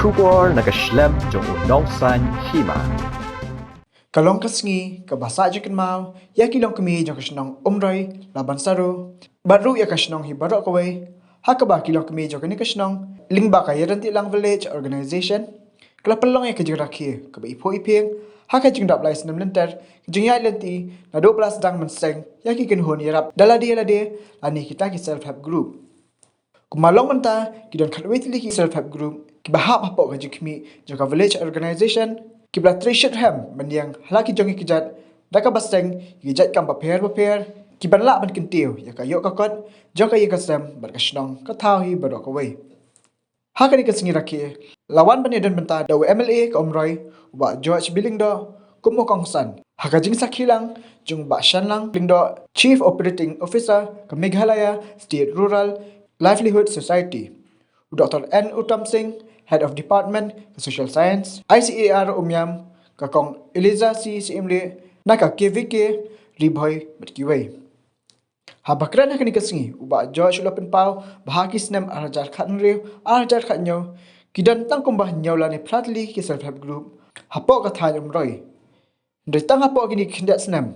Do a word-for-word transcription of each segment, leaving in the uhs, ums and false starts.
Khubor na ka shlem jong u nongsan hima. Ka long ka sngi kaba sah jingkynmaw ïa ki longkmie jong ka shnong Umroi, Laban Saru, bad ruh ïa ka shnong hi baroh kawei, ha kaba ki longkmie jong kane ka shnong lyngba ka Ïaryntihlang Village Organization ka la pynlong ïa ka jingrakhe kaba iphuh iphieng ha ka jingdap lai snem lynter ka jingïaid lynti naduh ba la sdang mynseng ïa ki kynhun ïarap da lade lade lane kita ki self help group. Kumba long mynta, ki don khatwei tylli ki self help group kiba hap hapoh ka jingkhmih jong ka village organization, kiba la trei shitrhem ban ïeng ha la ki jong ki kjat da kaba seng ïa ki jait kam bapher bapher, kiban lah ban kyntiew ïa ka ïoh ka kot jong ka ïing ka sem bad ka shnong ka thaw hi baroh kawei. Ha kane ka sngi rakhe la wan ban ïadon bynta da u M L A ka Umroi, u Bah George B. Lyngdoh, kum u kongsan ha ka jingsakhi lang jong u Bah Shanlang Lyngdoh, Chief Operating Officer ka Meghalaya State Rural Livelihood Society, u Doctor N Uttam Singh, Head of Department ka Social Science, I C A R Umiam, ka Kong Eliza C. Syiemlieh na ka K V K Ri Bhoi bad kiwei. Haba kren ha kane ka sngi, u Bah George u la pynpaw ba ha ki snem ar hajar khathynriew, ar hajar khathynñiew, ki don tang kumba hynñiew lane phra tylli ki self help group hapoh ka thaiñ Umroi. Hynrei tang hapoh kine ki khyndiat snem,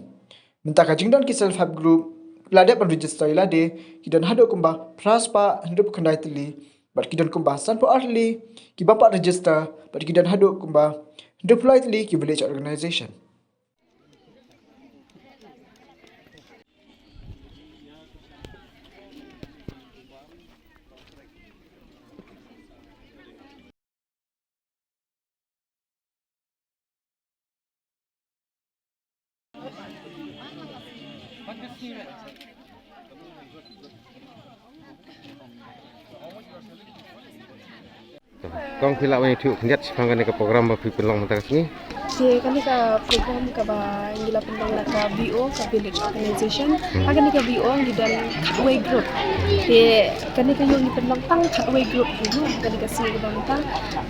mynta ka jingdon ki self help group, la dep ban register ïa lade, ki don haduh kumba phra spah hynriewphew khyndai tylli, bad ki don kumba sanphew ar tylli ki bym pat register, bad ki don haduh kumba hynriewphew lai tylli ki village organization. Kong, phi lah ban ïathuh khyndiat shaphang kane ka program ba phi pynlong mynta ka sngi? Te kane ka program kaba ngi la pynlong na ka V O, ka Village Organization. Hmm. Ha kane ka V O ngi don khatwei group. Te kane ka ïoh ngi pynlong tang khatwei group hi, ha kane ka sngi kaba mynta.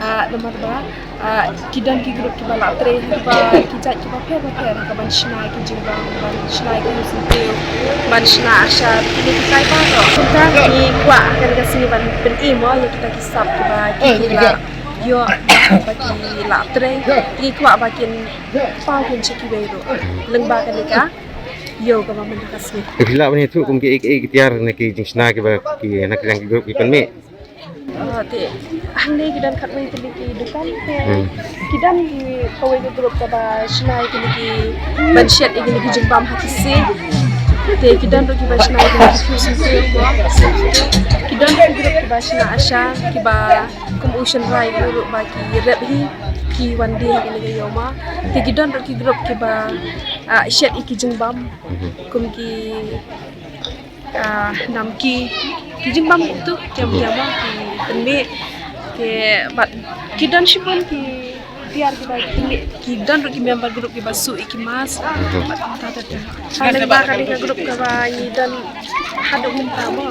Ah, namar ba, ah, ki don ki group kiba la trei ha kiba ki jait kiba pher bapher, ka ban shna ki jingbam, ban shna ki husntew, ban shna ashar, kine ki tai baroh. Kumta ngi kwah ha kane ka sngi ban pyni mo ïa kita ki sap kiba ki, ki la ïoh, ba ki la trei, ngi kwah ba kin paw kin sha kiwei ruh lyngba kane ka ïoh kaba mynta ka sngi. Te phi lah ban ïathuh kum kiei kiei ki tiar ne ki jingshna kiba ki na ki liang ki group ki pynmih? Oh, te hangne ki don khatwei tylli ki dukan te, hmm, ki don ki kawei ka group kaba shna ïa kine ki ban shet ïa kine ki jingbam ha ki siej. Te ki don ruh kiba shna ïa kine ki husntew. Ki don ruh ki group kiba shna ashar, kiba kum u shynrai ruh ba ki rep hi, ki wan die ha kine ki ïoh ma. Te ki don ruh ki group kiba, ah, shet ïa ki jingbam. Mhm. Kum ki ah, nam ki, ki jingbam tu, kiam kiam ki pynmih, ki bad ki don shibun ki tiar kiba ki pynmih, ki don ruh ki member group kiba suh ïa ki mask. Bad ta ta ta. Hangne ba kane ka group kaba ngi don haduh mynta mo.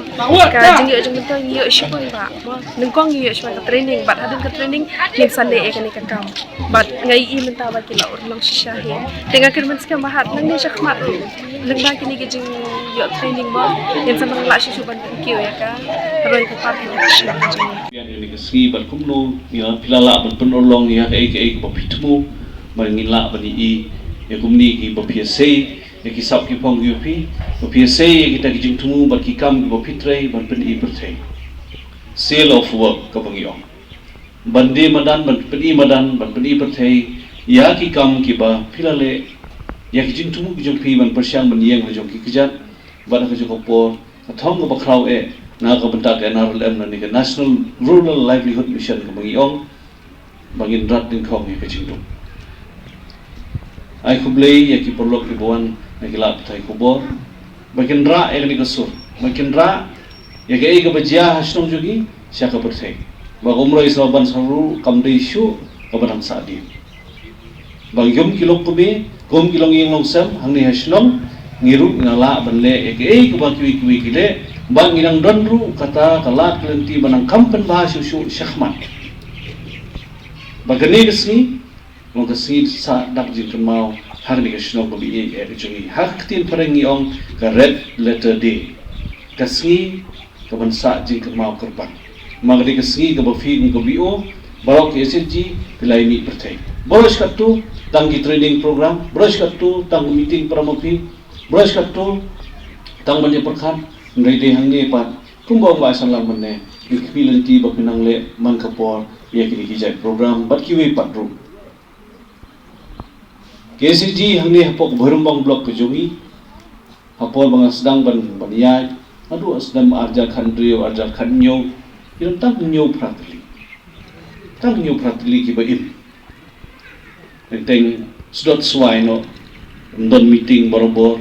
Ka jingïoh jong mynta ngi ïoh shibun ba mo. Nyngkong ngi ïoh shibun ka training, bad hadien ka training ngin sa leh ïa kane ka kam. Bad nga ïohi mynta ba ki la urlong shisha hi. Te nga kyrmen skhem ba ha nangne shakhmat ruh, lyngba kine ki jingïoh training ba ngin sa nang lah shuh shuh ban pynkiew ïa ka roi ka par kine ki shnong ka jong ngi. Ïa kane ka sngi bad kumno ngi la, phi la lah ban pynurlong ïa kaei kaei kaba phi thmu, bad ngin lah ban ïohi ïa kumne kiba phi ïa sei ïa ki sap ki phong ki phi, ba phi ïa sei ïa kita ki jingthmu bad ki kam kiba phi trei ban pyni pyrthei. Seal of work kaba ngi ong. Ban die madan, ban pyni madan, ban pyni pyrthei ïa ki kam kiba phi la leh, ïa ki jingthmu ki jong phi ban pyrshang ban ïeng ha jong ki kjat, bad ha ka jong ka por, ka thong kaba khraw eh na ka bynta ka N R L M lane ka National Rural Livelihood Mission kaba ngi ong ba ngin rat dyngkhong ïa ka jingdum. Ai khublei ïa ki paralok kiba wan na ki lad pathai khubor. Ba kin rah ïa kane ka sur, ba kin rah ïa kaei kaba jia ha shnong jong ngi sha ka pyrthei. Ba ka Umroi Laban Saru kam dei shuh kaba dang sah dien. Ba kum ki longkmie, kum ki longïing longsem hangne ha shnong, ngi ruh ngi lah ban leh ïa kaei kaba kiwei kiwei ki leh, ba ngi dang don ruh kata ka lad ka lynti ba nang kham pynbha shuh shuh shakhmat. Ba kane ka sngi long ka sngi sah dak jingkynmaw ha kane ka shnong kaba ïeit eh ka jong ngi. Ha ka ktien phareng ngi ong ka Red Letter Day. Ka sngi kaban sah jingkynmaw kyrpang. Ma ka dei ka sngi kaba phi kum ka V O Baroh ki S H G phi la ïa mih pyrthei. Baroh shi katto tang ki training program, baroh shi katto tang ki meeting para ma phi, baroh shi katto tang ban ïa pyrkhat. Hynrei dei hangne pat kumba ong Bah Shanlang mynne, ki khmih lynti ba phin nang leh man ka por ïa kine ki jait program bad kiwei pat ruh. Ki S H G hangne hapoh ka Bhoirymbong block ka jong ngi, ha por ba nga sdang ban, ban ïaid, haduh sdang ar hajar khathynriew, ar hajar khathynñiew, ngi don tang hynñiew phra tylli. Tang hynñiew phra tylli kiba im. Teng teng sdot swai noh, ym don meeting barabor,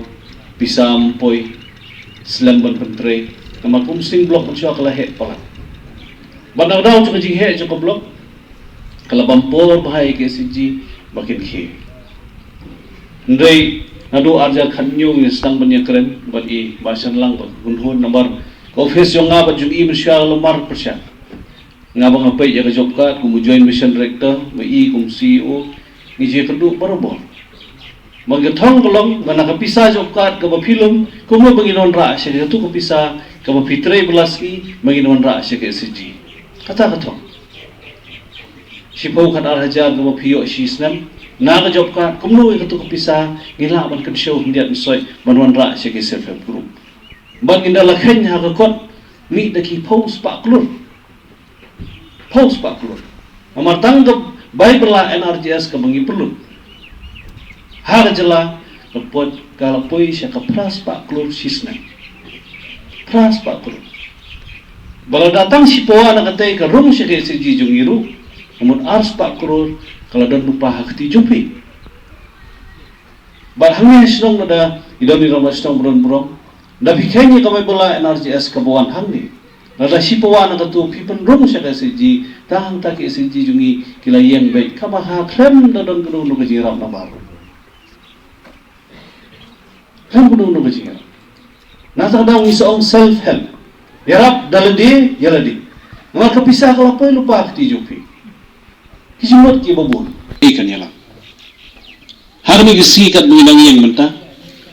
pisa ym poi, slem ban pyntrei, namar kum sdang block mynshuwa ka la heh palat. Bad na ka daw jong ka jingheh jong ka block, ka la bam por bha ïa ki S H G ba kin khie. Hynrei naduh ar hajar khathynñiew ngi sdang ban ïakren bad i Bah Shanlang bad Bah Kynhun, namar ka office jong nga bad jong i mynshuwa ka la mar pyrshah. Nga ba nga peit ïa ka job card kum u Joint Mission Director, ma i kum C E O, ngi ju ïakynduh barabor. Ba ka thong ka long ba na ka pisa job card kaba phi lum, kumno ba ngin wanrah sha katu ka pisa kaba phi trei bylla sngi, ba ngin wanrah sha ka S H G. Kata ka thong. Shiphew khatar hajar kaba phi ïoh shi snem na ka job card, kumno ïa katu ka pisa ngi lah ban kynshew khyndiat khynsoit ban wanrah sha ki self help group. Bad ngin da la kheiñ ha ka kot, mih da ki phew spah klur. Phew spah klur. Namar tang ka bai bylla N R G S kaba ngi pynlut ha ka jylla, ka poi, ka la poi sha ka phra spah klur shi snem. Phra spah klur. Ba lada tang shi pawa na katei ka rung sha ka S H G jong ngi ruh, ka mut ar spah klur ka la don lypa ha ka kti jong phi. Bad hangne ha shnong lada i don i rangbah shnong ba don burom, da phi kheiñ ïa ka bai bylla N R G S kaba wan hangne, lada shi pawa na katu phi pynrung sha ka S H G, tang hangta ki S H G jong ngi ki la ïeng beit, kaba ha khlem da don kano kano ka jingïarap na baroh. Khlem kano kano ka jingïarap. Na kata ka daw ngi sa ong self help. Ïarap da lade ïa lade. Namar ka pisa ka la poi lypa ha ka kti jong phi. Ki jingmut kiba bun. Ei, kan ïalam. Ha kane ka sngi katba ngi dang ïeng mynta,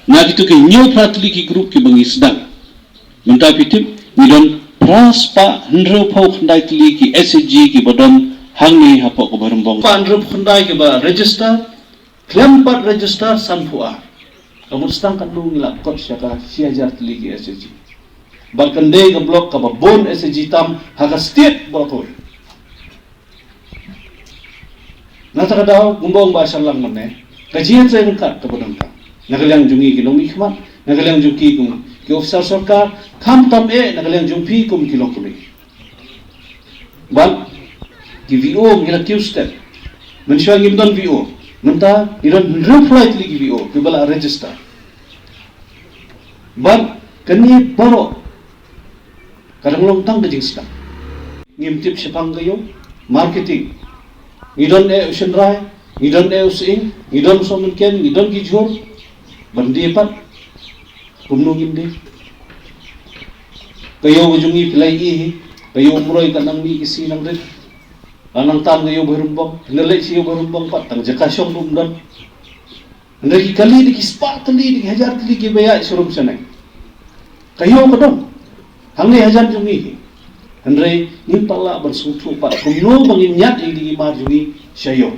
na kito ki hynñiew phra tylli ki group kiba ngi sdang, mynta phi tip ngi don phra spah hynriewphew khyndai tylli ki S H G kiba don hangne hapoh ka Bhoirymbong. Phra hynriewphew khyndai kiba register, khlem pat register sanphew ar. Ka mut tang katno ngi la kot sha ka shi hajar tylli ki S H G. Bad kan dei ka block kaba bun S H G tam ha ka state baroh kawei. Na kata ka daw, kumba ong Bah Shanlang mynne, ka jingïatrei ryngkat kaba donkam na ka liang jong ngi ki nongmihkhmat, na ka liang jong ki kum ki officer sorkar, khamtam eh na ka liang jong phi kum ki longkmie. Bad ki V O ngi la kiew step. Mynshuwa ngim don V O. Mynta ngi don hynriewphew lai tylli ki V O kiba la register. Bad kane baroh ka dang long tang ka jingsdang. Ngim tip shaphang ka ïew marketing. Ngi don eh u shynrai, ngi don eh u sying, ngi don u sohmynken, ngi don ki jhur. Ban die pat, kumno ngin die? Ka ïew ka jong ngi phi la ïohi hi, ka ïew Umroi ka nang mih ki sngi nang rit. Ka nang tan ka ïew Bhoirymbong, phin da leit sha ïew Bhoirymbong pat tang jaka shong ruh ym don. Hynrei ki kali da ki spah tylli, da ki hajar tylli kiba ïaid sharum shaneng. Ka ïew ka don. Hangne hajan jong ngi hi. Hynrei ngim pat lah ban sngewthuh pat kumno ba ngin ñiad ïa ki mar jong ngi sha ïew.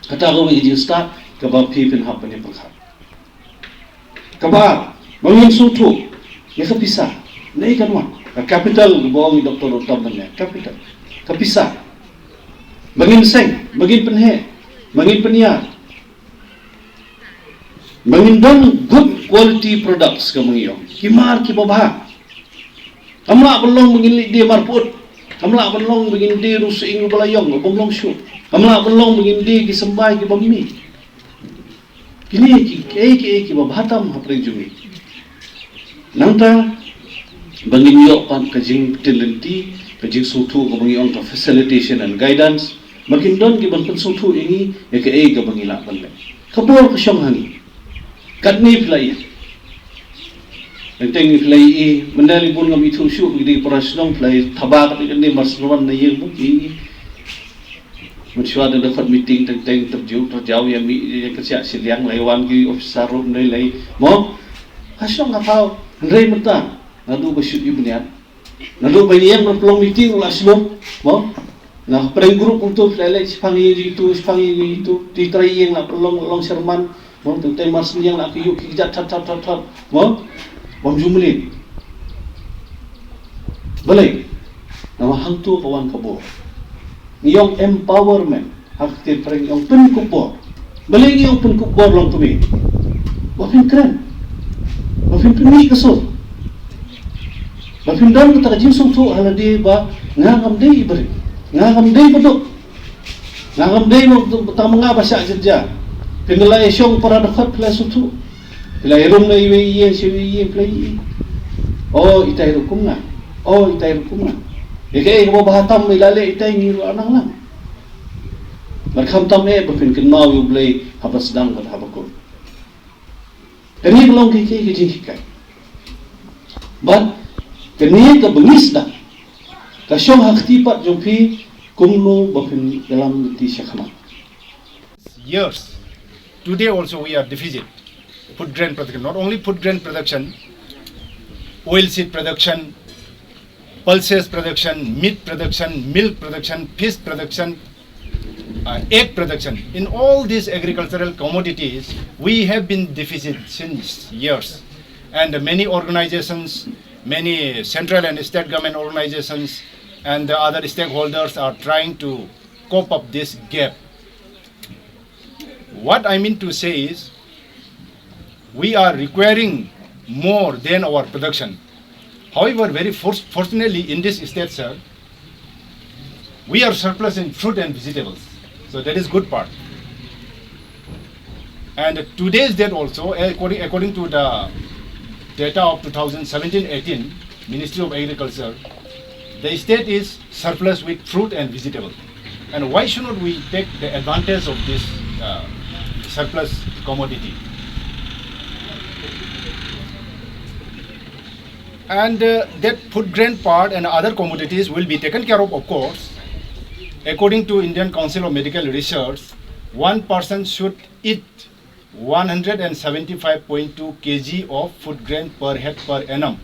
Kata kawei ka jingstad kaba phi phin hap ban ïa pyrkhat. Kaba ar, ba ngin sngewthuh ïa ka pisa. Naei kan wan? Ka capital ba ong i Doktor Uttam mynne, capital. Ka pisa. Ba ngin seng, ba ngin pynheh, ba ngin pynïar. Ba ngin don good quality products, ka ba ngi ong. Ki mar kiba bha. Kam lah ban long ba ngin leit die mar put. Kam lah ban long ba ngin die ruh sying uba la ïong, uba ym long shuh. Kam lah ban long ba ngin die ki symbai kiba mih. Kine ki, kiei kiei kiba bha tam hapdeng jong ngi. Nangta ba ngin ïoh pat ka jingpyntip lynti, ka jingsngewthuh kaba ngi ong ka facilitation and guidance. Ba kin don kiban pynsngewthuh ïa ngi ïa kaei kaba ngi lah ban leh. Ka bor ka shong ha ngi. Katne phi la ïa. Teng teng phi la ïa, mynta lei bun ngam ithuh shuh, ki dei para shnong phi la ïa thaba katne katne mar sngewbha na ïing bun ïa. Mynshuwa da dkhot meeting teng teng tyrjiw tyrjaw ïa mih ïa ka shiah shiliang, la ïa wan ki officer ruh mynne lei. Mo? Ka shong ka thaw, hynrei mynta naduh ba shu i bniat. Naduh ba ïeng ban pynlong meeting la shlur. Mo? Na pdeng group kumtu, phi la leh shipang ïing ïa itu, shipang ïing ïa itu, te trai ïing la pynlong, long sherman, mo, te trai mar sniang la ki ïuh ki kjat thap thap thap thap, mo, bym ju mlien. Balei? Namar hangtu ka wan ka bor. Ngi ong empowerment, ha ka ktien phareng ngi ong pynkup bor. Balei ngi ong pynkup bor long kumne? Ba phin kren, ba phin pynmih ka sur, ba phin don kata ka jingsngewthuh ha lade ba nga ngam dei i barit, nga ngam dei baduk, nga ngam dei ba tang ma nga ba shah jingjia. Phin da la ïashong para dkhot, phi la sngewthuh, phi la ïarung na iwei i ïing sha iwei i ïing, phi la ïohi, o, itai ruh kum nga, o, itai ruh kum nga. Ïa kaei kaba bha tam i la leh itai, ngi ruh nang lang. Bad khamtam eh ba phin kynmaw ïa U Blei haba sdang bad haba kut. Kane ka long ka, ka, ka jinghikai. Bad kane kaba ngi sdang, ka shong ha kti pat jong phi kumno ba phin ïalam lynti shakhmat. Years. Today also we are deficit. Food grain production, not only food grain production, oil seed production, pulses production, meat production, milk production, fish production, uh, egg production. In all these agricultural commodities, we have been deficit since years. And many organizations, many central and state government organizations, and the other stakeholders are trying to cope up this gap. What I mean to say is, we are requiring more than our production. However, very for-, fortunately in this state, sir, we are surplus in fruit and vegetables. So that is good part. And today's date also, according, according to the data of two thousand seventeen eighteen, Ministry of Agriculture, the state is surplus with fruit and vegetable. And why should not we take the advantage of this, uh, surplus commodity? And, uh, that food grain part and other commodities will be taken care of, of course. According to Indian Council of Medical Research, one person should eat one hundred and seventy-five point two K G of food grain per head per annum.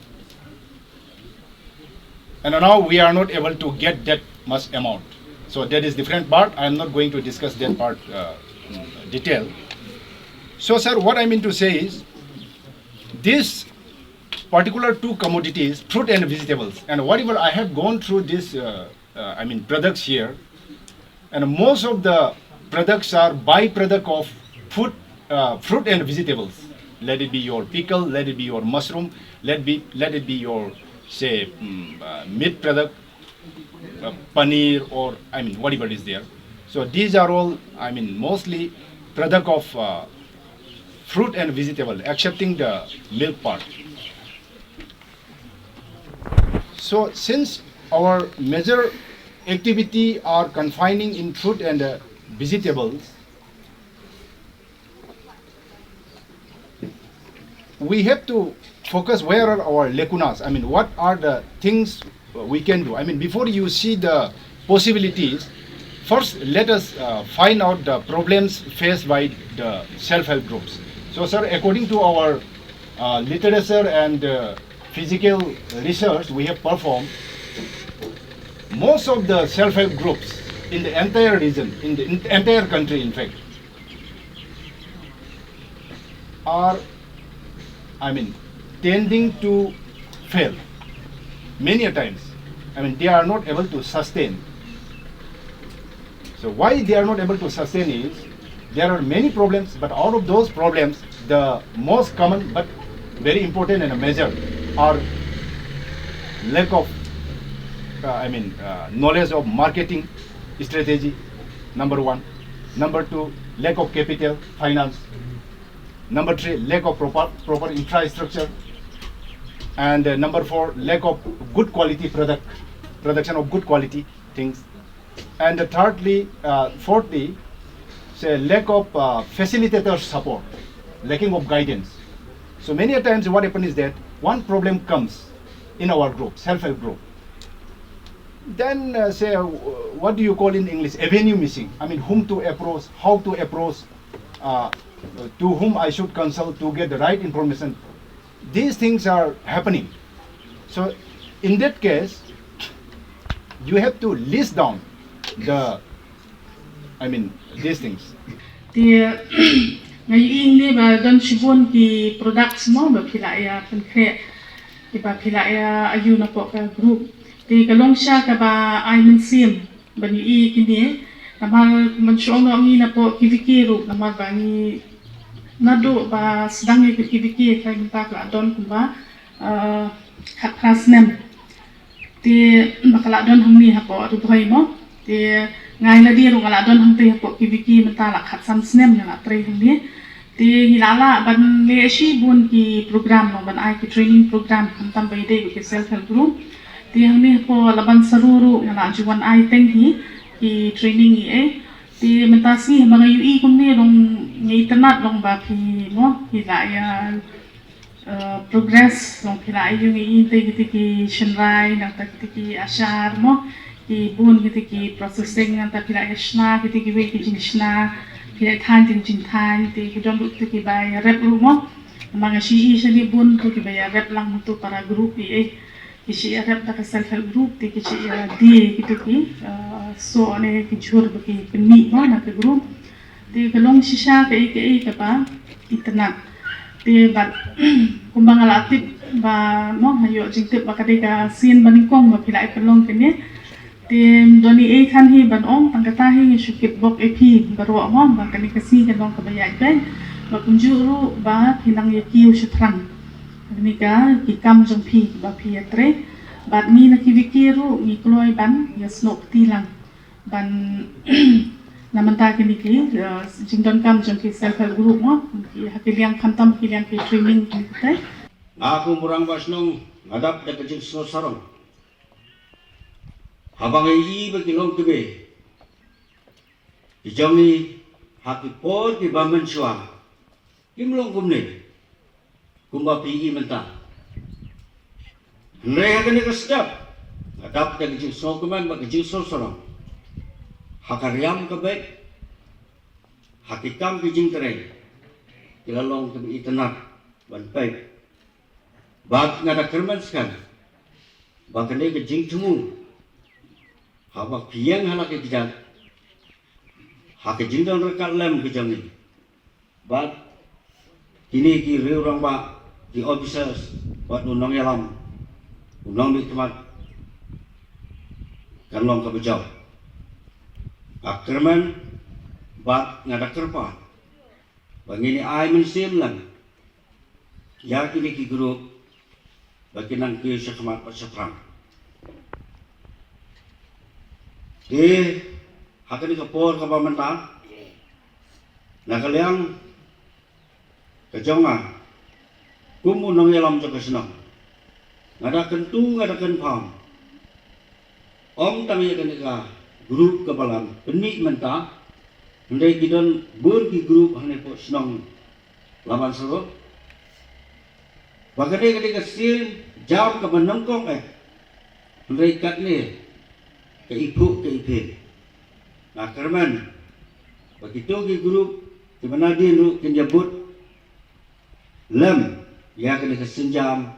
And now we are not able to get that much amount. So that is different part. I am not going to discuss that part, uh, in detail. So, sir, what I mean to say is, this particular two commodities, fruit and vegetables, and whatever I have gone through this, uh, uh, I mean, products here, and most of the products are byproduct of food, uh, fruit and vegetables. Let it be your pickle, let it be your mushroom, let be, let it be your, say, mm, uh, meat product, uh, paneer, or, I mean, whatever is there. So these are all, I mean, mostly product of, uh, fruit and vegetable, excepting the milk part. So since our major activity are confining in fruit and, uh, vegetables, we have to focus where are our lacunas. I mean, what are the things we can do? I mean, before you see the possibilities, first let us, uh, find out the problems faced by the self-help groups. So, sir, according to our, uh, literature and, uh, physical research we have performed, most of the self-help groups in the entire region, in the en-, entire country, in fact, are, I mean, tending to fail many a times. I mean, they are not able to sustain. So why they are not able to sustain is, there are many problems, but out of those problems, the most common but very important and major are lack of, uh, I mean, uh, knowledge of marketing strategy, number one. Number two, lack of capital, finance. Number three, lack of proper, proper infrastructure. And, uh, number four, lack of good quality product, production of good quality things. And thirdly, uh, fourthly, say, lack of, uh, facilitator support, lacking of guidance. So many a times what happens is that one problem comes in our group, self-help group. Then, uh, say, uh, what do you call in English? Avenue missing. I mean, whom to approach, how to approach, uh, to whom I should consult to get the right information. These things are happening. So, in that case, you have to list down The, I mean, these things. Te nga ïohi ne ba don shibun ki products mo ba phi la ïa pynkhreh, ki ba phi la ïa ïoh na pok ka group. Te ka long shisha kaba ai mynsiem ban ïohi kine. Namar ban shong noh ngi na pok ki wiki ruh namar ba ngi naduh ba sdang ïa ki wiki ka mynta ka la don kumba, eh, khatphra snem. Te ba ka la don hangne hapoh Ri Bhoi mo. Te nga ïa lade ruh nga la don hangtei hapoh ki wiki mynta la khatsan snem nga la trei hangne. Te ngi la lah ban leh shibun ki program mo ban ai ki training program khamtam ba ïadei bad ki self help group. Te hangne hapoh Laban Saru ruh nga la ju wan ai teng hi ki training hi eh. Te mynta sngi haba nga ïohi kumne long nga itynnad long ba phi mo phi la ïa eh, progress, long phi la ïohi ngi ïohi te kiti ki shynrai, nangta kiti ki ashar mo, ki bun kiti ki processing, nangta phi la ïa shna kiti kiwei ki jingshna, phi la ïa thaiñ te ki jingthaiñ, te ki don ruh kiti kiba ïa rep ruh mo. Namar nga shu ïohi shane bun to kiba ïa rep lang to para group ïa eh. Ki shu ïa rep da ka self help group, te ki shu ïa die kiti ki, eh, soh ne ki jhur ba ki pynmih mo na ka group. Te ka long shisha kaei kaei kaba itynnad. Te bad kumba nga la tip ba mo nga ïoh jingtip ba ka dei ka sien ba nyngkong ba phi la ïa pynlong kane. Te don ei ei than hi ban ong tang kata hi nga shu kitbok ïa phi baroh mo ba kane ka sngi ka long kaba ïaid beit. Ba kumjuh ruh ba phi nang ïa kiew shaphrang. Kane ka ki kam jong phi ba phi ïa trei. Bad ngi na ki wiki ruh ngi kloi ban ïa snoh kti lang. Ban na mynta kine ki, eh, jingdonkam jong ki self help group mo, ki ha ki liang khamtam ki liang ki training ki kite. Nga kum u rangbah shnong nga dap da ka jingsngew sarong. Haba nga ïohi ba ki longkmie ki jong ngi ha ki por kiba mynshuwa kim long kumne kumba phi i mynta. Hynrei ha kane ka step nga dap da ka jingsngewkmen bad ka jingsngewsarong. Ha ka riam ka beit, ha ki kam ki jingtrei, ki la long kiba itynnad ban peit. Bad nga da kyrmen skhem ba kane ka jingthmu haba phi ïeng ha la ki kjat ha ka jingdon ryngkat lem ka jong ngi. Bad kine ki riew rangbah, ki officers bad u nongïalam, u nongmihkhmat kan long kaba jop. Nga kyrmen bad nga da kyrpad ba ngin ïa ai mynsiem lang ïa kine ki group ba kin nang kiew shakhmat bad shaphrang. Te ha kane ka por kaba mynta na ka liang ka jong nga kum u nongïalam jong ka shnong nga da kyntu, nga da kynpham. Ym tang ïa kane ka group kaba la pynmih mynta, hynrei ki don bun ki group hangne hapoh shnong Laban Saru. Ba kane ka dei ka sien jam kaba nyngkong eh. Hynrei katne ka iphuh ka iphieng. Nga kyrmen ba kito ki group kiba nadien ruh kin ïa bud lem ïa kane ka sienjam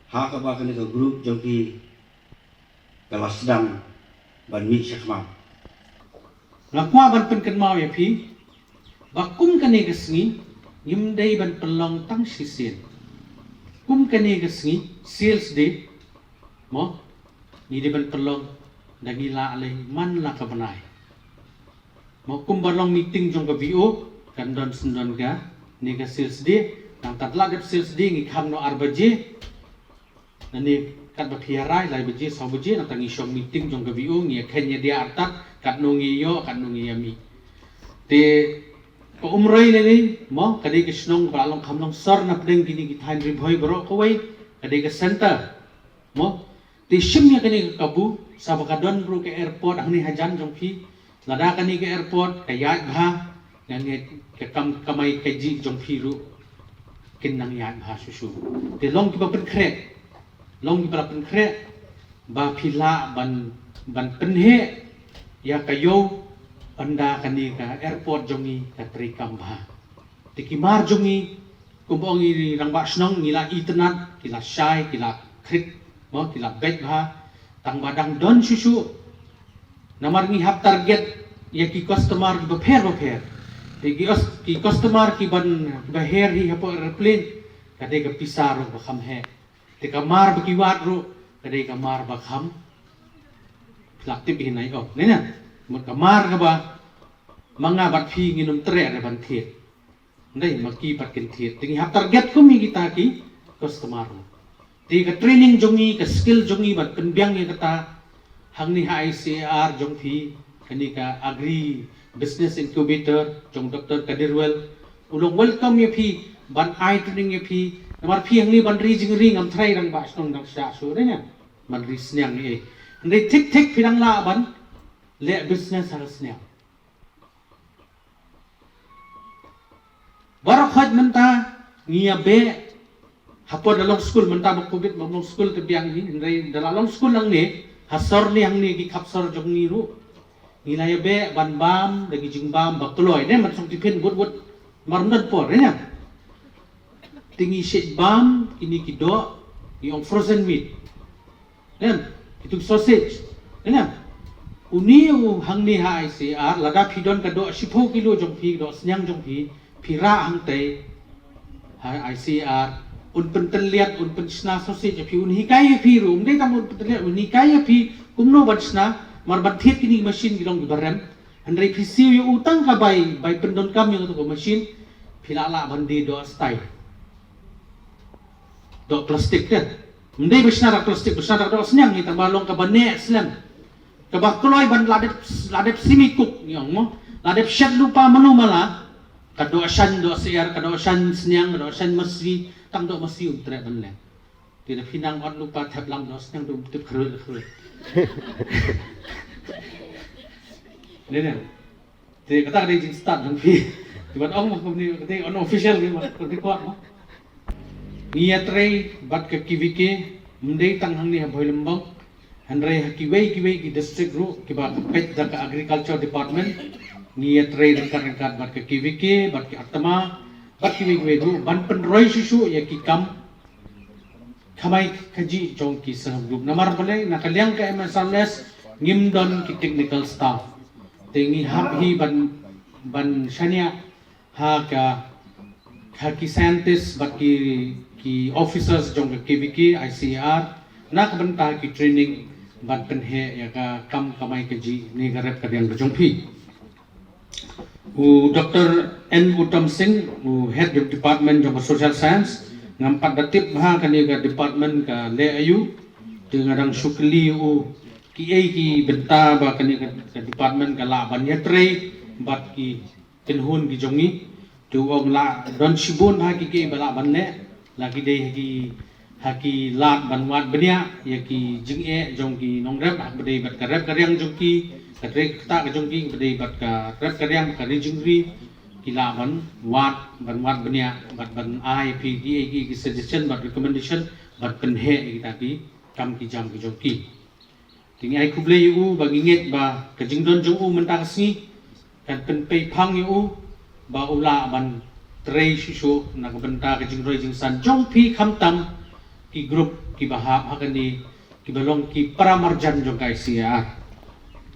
ha kaba kane ka group jong ki ka la sdang ban mih shakhmat. Nga kwah ban pynkynmaw ïa phi ba kum kane ka sngi ngim dei ban pynlong tang shisien. Kum kane ka sngi, Sales Day, mo, ngi dei ban pynlong da ngi lah lei man la ka bnai. Mo, kumba long meeting jong ka V O kan don shen don kane ka Sales Day. Nangta la dep Sales Day ngi khang noh ar baje. Nane katba phi ïa rai lai baje, saw baje, nangta ngi shong meeting jong ka V O, ngi ïa khein ïa dia artat katno ngi ïoh, katno ngi ïa mih. Te ka Umroi lei lei, mo, ka dei ka shnong ba la long kham long sor na pdeng kine ki thaiñ Ri Bhoi baroh kawei, ka dei ka center, mo. Te shim ïa kane ka kabu sa ba ka don ruh ka airport hangne hajan jong phi. Lada kane ka airport ka ïaid bha, nga ngeit ka kam kamai kajih jong phi ruh kin nang ïaid bha shuh shuh. Te long kiba pynkhreh, long kiba la pynkhreh ba phi lah ban, ban pynheh ïa ka ïew ynda kane ka airport jong ngi ka trei kam bha. Te ki mar jong ngi, kumba ong i rangbah shnong, ngi la itynnad, ki la shai, ki la khrit, mo, ki la beit bha. Tang ba dang don shuh shuh Namar ngi hap target ïa ki customer kiba pher ba pher. Te ki, ki customer kiba, kiba her hi hapoh aeroplane, ka dei ka pisa ruh ba kham heh. Te ka mar ba ki wad ruh, ka dei ka mar ba kham. Phi lah tip hi nai ong. Nai na, mut ka mar kaba ma nga bad phi ngin ym treh re ban thied. Ndai ma ki pat kin thied. Te ngi hap target kum hi kita ki customer. Te ka training jong ngi, ka skill jong ngi ban pynbiang ïa kata, hangne ha I C A R jong phi, kane ka Agri Business Incubator jong Doctor Kadirwel. U long welcome ïa phi ban ai training ïa phi. Namar phi hangne ban ri jingri, ngam tharai dang ba shnong dang sha shu re nya ban ri sniang ïa. Hynrei thik thik phi dang lah ban leh business ha sniang. Baroh khoit mynta ngi ïa beh. Hapoh da long skul mynta ba covid ba long skul te biang hi, hynrei da la long skul nangne, ha sor ne hangne ki khap sor jong ngi ruh, ngi la ïa beh ban bam da ki jingbam ba kloi ne, man song tiffin wut wut, mar ym don por ne. Te ngi shait bam kine ki doh, ngi ong frozen meat. Em, itu sausage. Em, uni u hangne ha I C A R, lada phi don ka doh shiphew kilo jong phi, doh sniang jong phi, phi rah hangtai ha I C A R, un pyntylliat, un pynshna sausage ïa phi, un hikai ïa phi ruh, ym dei tang un pyntylliat, un hikai ïa phi kumno ban shna, mar ban thied kine ki machine ki long kiba rem. Hynrei phi siew ïa u tang ka bai, bai pyndonkam ïa uto ka machine, phi lah lah ban die doh stai. Doh plastik te. Ym dei ba shna da plastik, ba shna da doh sniang, ngi tang ba long kaba neh slem. Kaba kloi ban la dep, la dep simi kuk ngi ong mo. La dep shet lypa mano mala. Ka doh shan, doh syiar, ka doh shan sniang, ka doh shan masi, tang doh masi um treh ban leh. Te da phi nang ot lypa thep lang doh sniang, doh tip khrut khrut. Ne ne. Te kata ka dei jingstad jong phi. Te ban ong ma kumne, ka dei unofficial ne, ma ka record mo. Ngi ïatrei bad ka K V K, ym dei tang hangne ha Bhoilymbong, hynrei ha kiwei kiwei ki district ruh kiba peit da ka Agriculture Department. Ngi ïatrei ryngkat ryngkat bad ka K V K, bad ki ATMA, bad kiwei kiwei ruh ban pynroi shuh shuh ïa ki kam kamai kajih jong ki self help group. Namar balei, na ka liang ka M S R L S ngim don ki technical staff. Te ngi hap hi ban, ban shaniah ha ka, ha ki scientist bad ki, ki officers jong ka K V K, I C A R, na ka bynta ki training ban pynheh ïa ka kam kamai kajih ne ka rep ka riang ka jong phi. U Doctor N Uttam Singh, u Head of Department jong ka Social Science, ngam pat da tip ha kane ka department ka leh aïu, te nga dang shu kylli u kiei ki bynta ba kane ka, ka department ka lah ban ïatrei bad ki kynhun ki jong ngi. Te u ong lah don shibun ha ki kiei ba lah ban leh, la ki dei ha ki, ha ki lad ban wad bniah ïa ki jingeh jong ki nongrep, ha kaba dei bad ka rep ka riang jong ki, ka trei ka ktah ka jong ki, kaba dei bad ka rep ka riang, ka ri jingri, ki lah ban wad, ban wad bniah bad ban ai phi kiei kiei ki suggestion bad recommendation bad pynheh ïa kita ki kam ki jam ki jong ki. Te ngi ai khublei ïa u ba ngi ngeit ba ka jingdon jong u mynta ka sngi kan pynpei phang ïa u ba u lah ban trei shuh shuh na ka bynta ka jingroi jingsan jong phi khamtam ki group kiba hap ha kane kiba long ki paramarjan jong ka I C A R.